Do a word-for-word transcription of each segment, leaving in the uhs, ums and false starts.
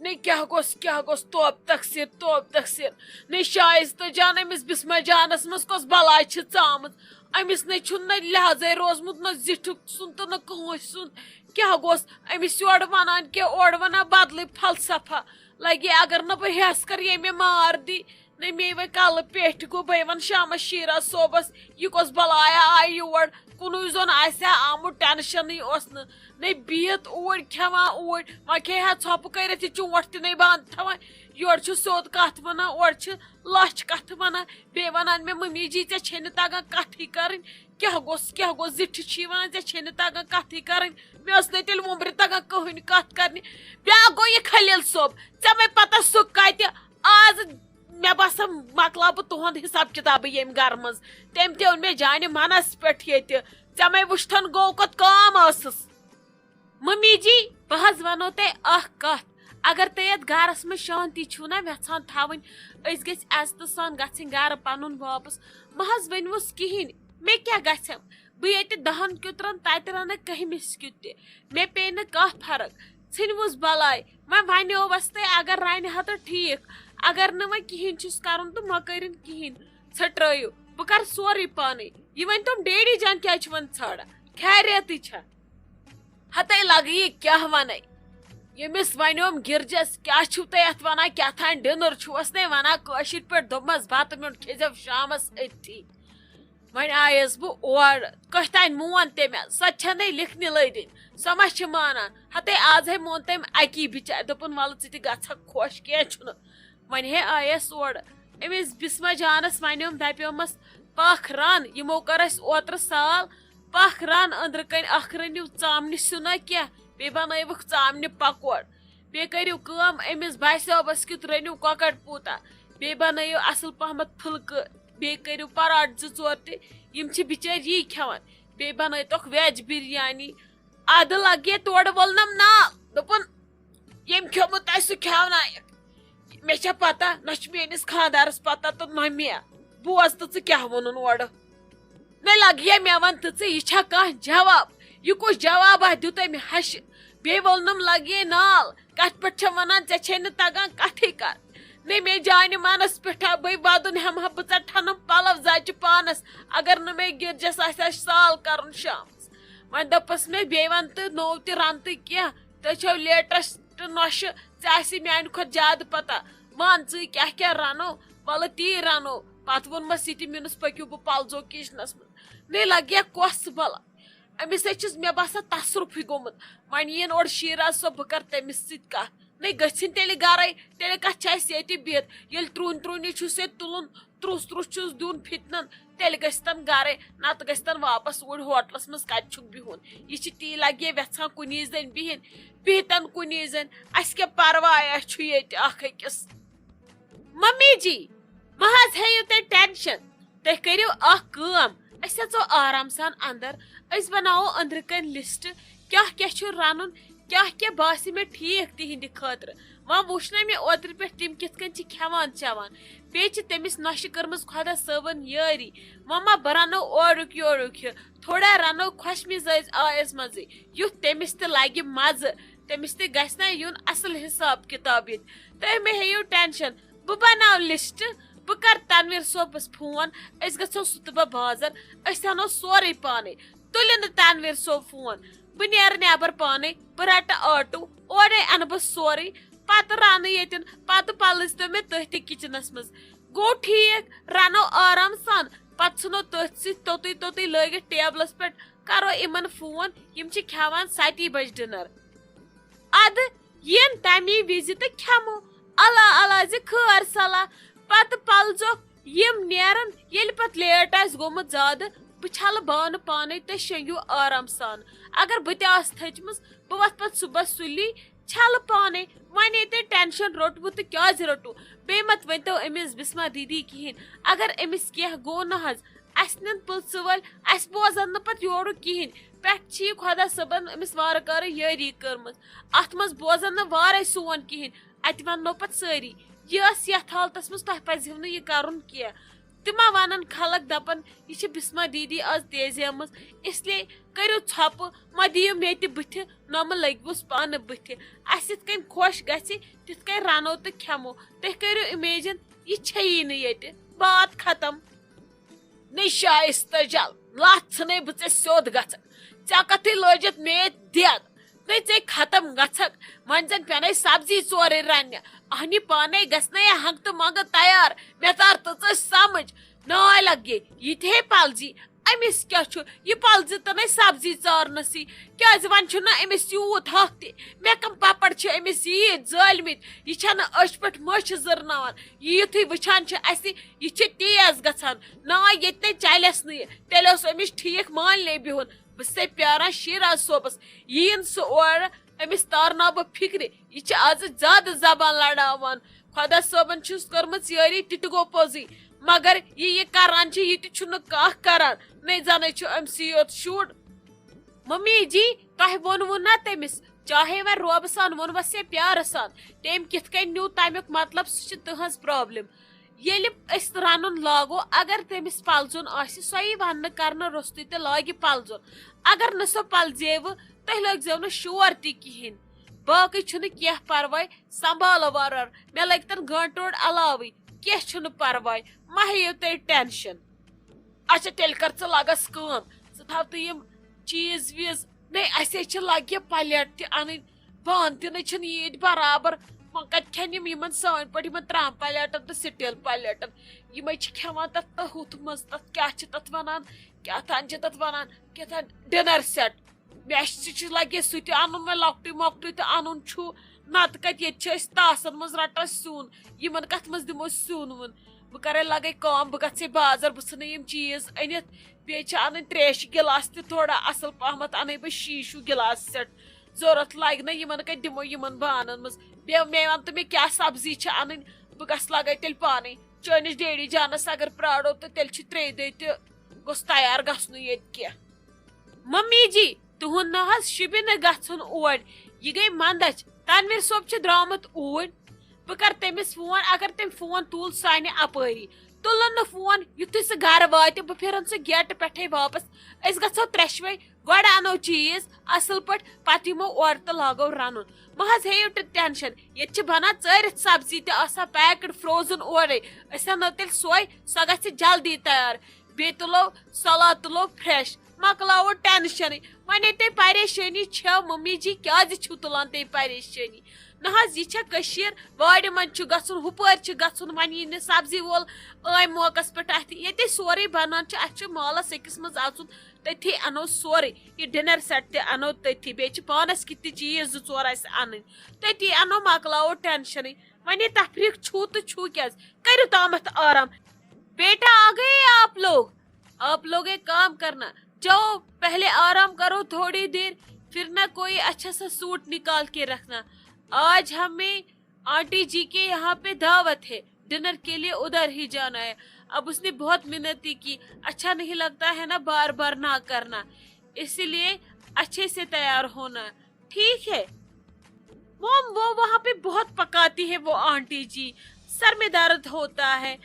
نے کیٛاہ گوٚژھ، کیٛاہ گوٚژھ، توب تقصیر، توب تقصیر۔ نے شایستہٕ جان، أمِس بسمہ جانس منٛز کۄس بلاے چھِ ژامٕژ؟ أمِس نے چھُنہٕ نہ لحاظے روزمُت، نہ زِٹھُک سُنٛد تہٕ نہ کٲنٛسہِ سُنٛد۔ کیٛاہ گوٚژھ أمِس یورٕ ونان کینٛہہ، اورٕ ونان بدلٕے فلسفہ؟ لگے اگر نہٕ بہٕ ہٮ۪س کر، ییٚمۍ مےٚ مار دی۔ نے مے وۄنۍ کلہٕ پیٚٹھۍ گوٚو، بہٕ وَنہٕ شامس شیٖرا صٲبس، یہِ کۄس بلایا آیہِ یور؟ کُنُے زوٚن آسہِ ہا آمُت، ٹینشنٕے اوس نہٕ۔ نے بِہِتھ اوٗرۍ کھٮ۪وان اوٗرۍ، وۄنۍ کھیٚیہِ ہا ژھۄپہٕ کٔرِتھ یہِ چونٛٹھ تہِ نے بنٛد تھاوان۔ یورٕ چھُ سیوٚد کتھ ونان، اورٕ چھِ لچھ کتھٕ ونان، بیٚیہِ ونان مےٚ، مٔمی جی، ژےٚ چھے نہٕ تگان کتھٕے کرٕنۍ۔ کیٛاہ گوٚژھ، کیٛاہ گوٚژھ؟ زِٹھِ چھِ یہِ ونان، ژےٚ چھے نہٕ تگان کتھٕے کرٕنۍ۔ مےٚ ٲس نہٕ تیٚلہِ وُمبرِ تگان کٕہٕنۍ کتھ کرنہِ۔ بیٛاکھ گوٚو یہِ خلیل صٲب، ژےٚ مَے پتہ سُہ کتہِ؟ آز مےٚ باسان مۄکلاو بہٕ تُہُنٛد حساب کتابٕے ییٚمہِ گرٕ منٛز۔ تٔمۍ تہِ اوٚن مےٚ جانہِ منس پٮ۪ٹھ ییٚتہِ۔ ژےٚ مَے وُچھتھن گوٚو کوٚت کٲم ٲسٕس۔ ممی جی، بہٕ حظ وَنو تۄہہِ اکھ کتھ۔ اگر تُہۍ یتھ گرس منٛز شانتی چھِو نا یژھان تھاوٕنۍ، أسۍ گٔژھۍ عزتہٕ سان گژھٕنۍ گرٕ پنُن واپس۔ مہ حظ ؤنۍوُس کِہیٖنۍ، مےٚ کیٛاہ گژھِ؟ بہٕ ییٚتہِ دہن کیُترن، تتہِ رنہٕ کٔہمِس کیُت تہِ۔ مےٚ پیٚیہِ نہٕ کانٛہہ فرق۔ ژھٕنۍوُس بلاے۔ وۄنۍ ونیووس تۄہہِ، اگر رنہِ ہا تہٕ ٹھیٖک، اگر نہٕ وۄنۍ کِہیٖنۍ چھُس کرُن تہٕ مہ کٔرِن کِہیٖنۍ۔ ژھٕٹرٲیِو، بہٕ کرٕ سورُے پانے۔ یہِ ؤنۍ تِم ڈیڈی جان کیٛازِ چھِ وۄنۍ ژھانڈان؟ خیریتٕے چھا؟ ہتے لگہٕ یہِ کیٛاہ ونے؟ ییٚمِس ونیوم گرجس، کیٛاہ چھِو تُہۍ یتھ ونان؟ کیٛاہ تھانۍ ڈنر چھُوس نے ونان کٲشِر پٲٹھۍ؟ دوٚپمس بتہٕ میوٚنٛڈ کھیٚزیو شامس أتھی۔ وۄنۍ آیس بہٕ اورٕ، کٔہۍ تانۍ مون تٔمۍ، سۄ تہِ چھنہٕ لیکھنہِ لٔدٕنۍ، سۄ ما چھِ مانان؟ ہتے آز ہے مون تٔمۍ اکی بچارِ، دوٚپُن، "ولہٕ ژٕ تہِ گژھکھ خۄش، کینٛہہ چھُنہٕ۔" وۄنۍ ہے آیس اورٕ، أمِس بسمہ جانس ونیوم، دپیومس، "پکھ رن، یِمو کٔر اسہِ اوترٕ سال، پکھ رن أنٛدرٕ کنۍ اکھ رٔنِو ژامنہِ سیُنا کینٛہہ، بیٚیہِ بنٲیوکھ ژامنہِ پکوڑ، بیٚیہِ کٔرِو کٲم، أمِس باسیوبس کیُتھ رٔنِو کۄکر پوٗتا، بیٚیہِ بنٲیِو اصل پہمتھ پھُلکہٕ۔" بیٚیہِ کٔرِو پراٹھ زٕ ژور تہِ، یِم چھِ بِچٲرۍ یی کھٮ۪وان۔ بیٚیہِ بنٲیتوکھ ویج بِریانی۔ ادٕ لگے تورٕ وولنم نال، دوٚپُن، "ییٚمۍ کھیوٚمُت آسہِ سُہ کھیاونایکھ۔" مےٚ چھےٚ پتہ، نہ چھُ میٲنِس خانٛدارس پتہ تہٕ نہ مےٚ۔ بوز تہٕ ژٕ کیٛاہ ووٚنُن اورٕ۔ مےٚ لگیے، مےٚ وَن تہٕ ژٕ، یہِ چھا کانٛہہ جواب؟ یہِ کُس جوابا دیُت أمۍ ہشہِ؟ بیٚیہِ ووٚنُم، لگیے نال، کتھ پٮ۪ٹھ چھےٚ ونان، ژےٚ چھے نہٕ تگان کتھٕے کر؟ نے مے جانہِ منس پٮ۪ٹھا بے ودُن ہٮ۪مہٕ ہا بہٕ ژےٚ ٹھنم پلو زچہِ پانس، اگر نہٕ مے گرجس آسہِ ہا سال کرُن شامس۔ وۄنۍ دوٚپس مے، بیٚیہِ ون تہٕ نوٚو تہِ رن تہٕ کینٛہہ، تُہۍ چھو لیٹسٹ نۄشہِ، ژےٚ آسی میانہِ کھۄتہٕ زیادٕ پتہ۔ ون ژٕے کیٛاہ کیٛاہ رنو، ولہٕ تی رنو۔ پتہٕ ووٚنمس یہِ تہِ میونس، پٔکِو بہٕ پلزو کچنس منٛز۔ نے لگیا کۄس بلا؟ أمِس ہے چھُس مےٚ باسان تصرُفٕے گوٚمُت۔ وۄنۍ یِیِن اورٕ شیراز صٲب، بہٕ کرٕ تٔمِس سۭتۍ کتھ۔ نے گٔژھِنۍ تیٚلہِ گرے، تیٚلہِ کتھ چھِ اسہِ ییٚتہِ بِہِتھ؟ ییٚلہِ ترٛوٗنۍ ترٛوٗنی چھُس ییٚتہِ تُلُن، ترُس ترُس چھُس دیُن فِتنن، تیٚلہِ گژھِ تن گرے، نتہٕ گژھِ تن واپس اوٗرۍ ہوٹلس منٛز، کتہِ چھُکھ بِہُن؟ یہِ چھِ تی لگہِ یژھان کُنی زٔنۍ بِہِنۍ، بِہتن کُنی زٔنۍ۔ اسہِ کیٛاہ پرواے، اسہِ چھُ ییٚتہِ اکھ أکِس۔ ممی جی، مہ حظ ہیٚیِو تُہۍ ٹینشن۔ تُہۍ کٔرِو اکھ کٲم، أسۍ اژو آرام سان اندر، أسۍ بناوو أنٛدرٕ کنۍ لسٹ، کیٛاہ کیٛاہ چھُ رنُن، کیٛاہ کیٛاہ باسہِ مےٚ ٹھیٖک تِہنٛدِ خٲطرٕ۔ وۄنۍ وُچھ نہ مےٚ اوترٕ پٮ۪ٹھ تِم کِتھ کٔنۍ چھِ کھٮ۪وان چٮ۪وان۔ بیٚیہِ چھِ تٔمِس نۄشہِ کٔرمٕژ خۄدا صٲبن یٲری۔ وۄنۍ ما بہٕ رنو اورُک یورُک یہِ، تھوڑا رنو خۄش مِزٲج آیس منٛزٕے، یُتھ تٔمِس تہِ لگہِ مزٕ، تٔمِس تہِ گژھِ نہ یُن اصل حساب کتاب ییٚتہِ۔ تُہۍ مہ ہیٚیِو ٹینشن، بہٕ بناو لسٹ، بہٕ کرٕ تنویر صٲبس فون، أسۍ گژھو سُہ تہٕ بہٕ بازر، أسۍ انو سورُے پانے۔ تُلِو نہٕ تنویر صٲب فون، بہٕ نیرٕ نٮ۪بر پانے، بہٕ رٹہٕ آٹو، اورے انہٕ بہٕ سورُے، پتہٕ رنہٕ ییٚتٮ۪ن، پتہٕ پلٕژ تو مےٚ تٔتھۍ تہِ کچنس منٛز۔ گوٚو ٹھیٖک، رنو آرام سان، پتہٕ ژھٕنو تٔتھۍ سۭتۍ توٚتُے توٚتُے لٲگِتھ ٹیبلس پٮ۪ٹھ، کرو یِمن فون، یِم چھِ کھٮ۪وان ستی بجہِ ڈنر۔ ادٕ یِن تمی وِزِ تہٕ کھٮ۪مو۔ اللہ اللہ زِ خٲر صلاح۔ پتہٕ پلزکھ یِم نیرن، ییٚلہِ پتہٕ لیٹ آسہِ گوٚمُت زیادٕ، بہٕ چھلہٕ بانہٕ پانے تہٕ شۄنٛگِو آرام سان۔ اگر بہٕ تہِ آسہٕ تھٔچمٕژ، بہٕ وۄتھٕ پتہٕ صُبحس سُلی، چھلہٕ پانے۔ وۄنۍ ییٚلہِ تۄہہِ ٹینشن روٚٹوٕ تہٕ کیازِ روٚٹوٕ؟ بیٚیہِ مت ؤنۍتو أمِس بسمہ دیدی کِہیٖنۍ۔ اگر أمِس کینٛہہ گوٚو نہ حظ، اسہِ نِن پٕلژٕ وٲلۍ، اسہِ بوزن نہٕ پتہٕ یورُک کِہیٖنۍ۔ پٮ۪ٹھ چھِ یہِ خۄدا صٲبن أمِس وارٕ کارٕ یٲری کٔرمٕژ۔ اتھ منٛز بوزن نہٕ وارے سون کِہیٖنۍ۔ اتہِ وننو پتہٕ سٲری، یہِ ٲس یتھ حالتس منٛز، تۄہہِ پزِہیو نہٕ یہِ کرُن کینٛہہ۔ تہِ ما ونن خلق، دپن، "یہِ چھِ بسمہ دیدی آز تیزیمٕژ، اس لیے کٔرِو ژھۄپہٕ، ما دِیِو مےٚ تہِ بٕتھِ، نۄمہٕ لٔگۍوُس پانہٕ بٕتھِ۔" اسہِ یِتھ کٔنۍ خۄش گژھِ، تِتھ کٔنۍ رنو تہٕ کھٮ۪مو۔ تُہۍ کٔرِو imagine، یہِ چھیی نہٕ ییٚتہِ۔ بات ختم۔ نے شایستہ جل، لتھ ژھٕنے بہٕ ژےٚ سیوٚد گژھکھ۔ ژےٚ کتھٕے لٲجتھ مےٚ دٮ۪د؟ نے ژے ختم گژھکھ۔ وۄنۍ زن پینے سبزی ژورے رننہِ۔ اہنہِ پانے گژھِ نہ یا ہنگتہٕ منگہٕ تیار۔ مےٚ تار تہٕ ژٕ سمجھ۔ ناے لگے، یہِ تہِ ہے پلزی۔ أمِس کیٛاہ چھُ؟ یہِ پلزِ تہٕ نے سبزی ژارنسٕے۔ کیٛازِ وۄنۍ چھُنہٕ أمِس یوٗت حق تہِ؟ مےٚ کم پپڑ چھِ أمِس ییٖتۍ زٲلمٕتۍ؟ یہِ چھَنہٕ أچھ پٮ۪ٹھ مٔچھ زٕرناوان۔ یہِ یُتھُے وٕچھان چھِ اَسہِ، یہِ چھِ تیز گژھان۔ نا، ییٚتہِ نے چلٮ۪س نہٕ یہِ۔ تیٚلہِ اوس أمِس ٹھیٖک مالنٕے بِہُن۔ بہٕ چھسے پیاران شیراز صٲبس، یِیِن سُہ اورٕ، أمِس تارناو بہٕ فِکرِ۔ یہِ چھِ آزٕ زیادٕ زبان لڑاوان۔ خۄدا صٲبن چھُس کٔرمٕژ یٲری، تہِ تہِ گوٚو پوٚزٕے۔ مگر یہِ یہِ کران چھِ، یہِ تہِ چھُنہٕ کانٛہہ کران۔ نے زنے چھُ أمۍ سٕے یوت شُر۔ ممی جی، تۄہہِ ووٚنوُ نا تٔمِس، چاہے وۄنۍ روبہٕ سان ووٚنوَس یا پیارٕ سان، تٔمۍ کِتھ کٔنۍ نیوٗ تَمیُک مطلب، سُہ چھِ تٕہٕنٛز problem۔ ییٚلہِ أسۍ رَنُن لاگو، اگر تٔمِس پَلزُن آسہِ، سۄ یی وَننہٕ کرنہٕ روٚستُے تہٕ لاگہِ پَلزُن۔ اگر نہٕ سۄ پَلزیوٕ، تُہۍ لٲگزیو نہٕ شور تہِ کِہیٖنۍ۔ باقٕے چھُنہٕ کینٛہہ پَرواے، سنبھالو وارٕ وارٕ۔ مےٚ لٲگۍ تَن گٲنٛٹہٕ ڈوٚڈ علاوٕے، کینٛہہ چھُنہٕ پَرواے، مہ ہیٚیِو تُہۍ tension۔ اچھا، تیٚلہِ کر ژٕ لگس کٲم، ژٕ تھاو تہٕ یِم چیٖز ویٖز۔ نے، اسے چھِ لگہِ پلیٹ تہِ انٕنۍ، بانہٕ تہِ نَے چھِنہٕ ییٖتۍ برابر۔ وۄنۍ کتہِ کھٮ۪ن یِم یِمن سٲنۍ پٲٹھۍ یِمن ترٛامہٕ پلیٹن تہٕ سٹیٖل پلیٹن؟ یِمے چھِ کھٮ۪وان تتھ تہٕ ہُتھ منٛز، تتھ کیٛاہ چھِ تتھ ونان، کیٛاہ تام چھِ تتھ ونان، کیٛاہ تام dinner set۔ مےٚ چھِ، چھِ لگہِ سُہ تہِ انُن، وۄنۍ لۄکٹُے مۄکٹُے تہٕ انُن چھُ، نتہٕ کتہِ، ییٚتہِ چھِ أسۍ تاسن منٛز رٹان سیُن، یِمن کتھ منٛز دِمو سیُن ویُن؟ بہٕ کرے لگے کٲم، بہٕ گژھے بازر، بہٕ ژھٕنہٕ یِم چیٖز أنِتھ۔ بیٚیہِ چھِ اَنٕنۍ تریشہِ گِلاس تہِ تھوڑا اَصٕل پَہمَتھ، اَنَے بہٕ شیٖشوٗ گِلاس set۔ ضوٚرَتھ لَگہِ نہ یِمَن کَتہِ دِمو یِمَن بانَن منٛز۔ بیٚیہِ مےٚ وَن تہٕ مےٚ کیٛاہ سبزی چھِ اَنٕنۍ، بہٕ گژھٕ لَگے تیٚلہِ پانَے۔ چٲنِس ڈیڈی جانَس اگر پرٛارو تہٕ تیٚلہِ چھِ ترٛیٚیہِ دۄہہِ تہِ گوٚژھ تیار گژھنُے ییٚتہِ کینٛہہ۔ ممی جی، تُہُنٛد نہ حظ شِبہِ نہٕ گژھُن اور، یہِ گٔے منٛدَچھ۔ تنویر صٲب چھُ درٛامُت اوٗرۍ۔ بہٕ کرٕ تٔمِس فون، اگر تٔمۍ فون تُل سانہِ اپٲری۔ تُلُن نہٕ فون، یُتھُے سُہ گرٕ واتہِ، بہٕ پھِرن سُہ گیٹہٕ پٮ۪ٹھے واپس۔ أسۍ گژھو ترٛٮ۪شوَے، گۄڈٕ اَنو چیٖز اَصٕل پٲٹھۍ، پَتہٕ یِمو اورٕ تہٕ لاگو رَنُن۔ مہ حظ ہیٚیِو تُہۍ tension، ییٚتہِ چھِ بَنان ژٲرِتھ سبزی تہِ آسان packed frozen اورَے۔ أسۍ اَنو تیٚلہِ سۄے، سۄ گژھِ جلدی تیار۔ بیٚیہِ تُلو سلاد، تُلو fresh، مۄکلاوو tensionٕے۔ وۄنۍ ییٚلہِ تۄہہِ پریشٲنی چھےٚ، ممی جی، کیٛازِ چھِو تُلان تُہۍ پریشٲنی؟ نہ حظ، یہِ چھےٚ کٔشیٖر، وارِ منٛز چھُ گژھُن، ہُپٲرۍ چھُ گژھُن، وۄنۍ یی نہٕ سبزی وول ٲمۍ موقعس پٮ۪ٹھ اَتھِ۔ ییٚتہِ سورُے بنان چھُ، اَسہِ چھُ محلس أکِس منٛز اَژُن، تٔتھی اَنو سورُے۔ یہِ dinner set تہِ اَنو تٔتھی، بیٚیہِ چھِ پانس کِتھ تہِ چیٖز زٕ ژور اَسہِ اَنٕنۍ، تٔتی اَنو، مۄکلاوو tensionٕے۔ وۄنۍ یہِ تفریٖق چھُو تہٕ چھُو کیٛازِ؟ کٔرِو تامَتھ آرام۔ بیٹا، آ گئے آپ لوگ؟ آپ لوگ ایک کام کرنا، جاؤ پہلے آرام کرو تھوڑی دیر، پھر نہ کوئی اچھا سا سوٹ نکال کے رکھنا۔ آج ہمیں آنٹی جی کے یہاں پہ دعوت ہے، ڈنر کے لیے ادھر ہی جانا ہے۔ اب اس نے بہت منتیں کی، اچھا نہیں لگتا ہے نا بار بار نہ کرنا، اسی لیے اچھے سے تیار ہونا، ٹھیک ہے؟ وہ وہ وہاں پہ بہت پکاتی ہے وہ آنٹی جی، سر میں درد ہوتا ہے،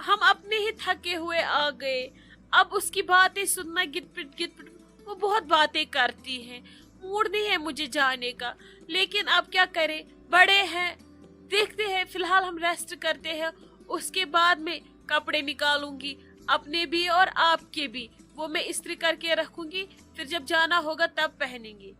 ہم اپنے ہی تھکے ہوئے آ گئے۔ اب اس کی باتیں سننا، گٹ پٹ گٹ پٹ، وہ بہت باتیں کرتی ہے، موڈ نہیں ہے مجھے جانے کا، لیکن اب کیا کریں، بڑے ہیں، دیکھتے ہیں، فی الحال ہم ریسٹ کرتے ہیں، اس کے بعد میں کپڑے نکالوں گی، اپنے بھی اور آپ کے بھی، وہ میں استری کر کے رکھوں گی، پھر جب جانا ہوگا تب پہنیں گے۔